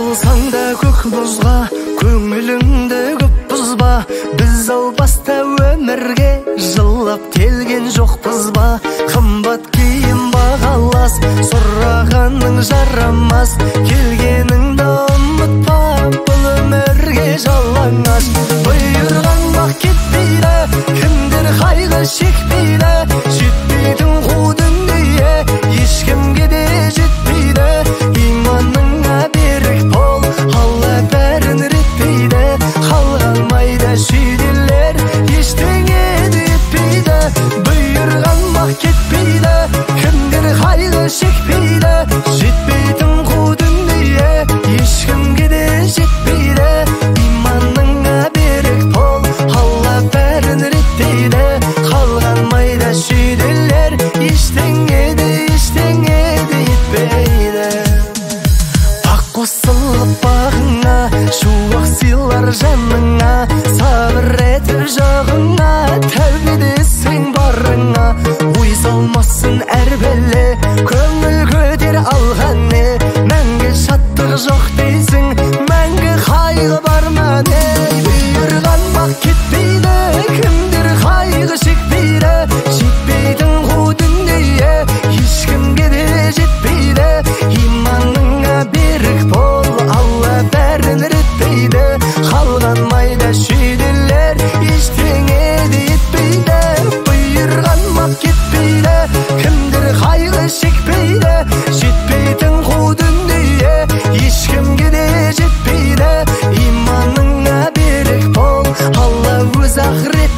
Қосылсаң да көк мұзға, көңіліңді көп бұзба. Біз ау баста өмірге жылап келген жоқпыз ба? Қымбат киім бағалас, сұрағаның жарамас. Келгеніңді ұмытпа, бұл өмірге жалаңаш. Бұйырған бақ кетпейді, кімдер қайғы шекпейді. Жетпейтін қу дүние ешкімге де жетпейді. Иманыңа берік бол, Алла бәрін реттейді. Қалған майда шүйделер ештеңе де етпейді. Бұйырған бақ кетпейді, кімдер қайғы шекпейді. Жетпейтін қу дүние ешкімге де жетпейді. Иманыңа берік бол, Алла бәрін реттейді. Қалған майда шүйделер ештеңе де, ештеңе де етпейді. Бақ қосылып бағыңа, шуақ сыйлар жаныңа. Сабыр етіп жағыңа, тәубе десең барыңа. Ой салмасын әр бәле, көңіл көтер алған не. Мәңгі шаттық жоқ дейсің, мәңгі қайғы бар ма не? Бұйырған бақ кетпейді, кімдер қайғы шекпейді. Жетпейтін қу дүние ешкімге де жетпейді. Иманыңа берік бол, Алла бәрін реттейді. Қалған майда шүйделер ештеңе де етпейді. Бұйырған бақ кетпейді, кімдер қайғы шекпейді. Жетпейтін қу дүние ешкімге де жетпейді. Иманыңа берік бол, Алла өз ақырет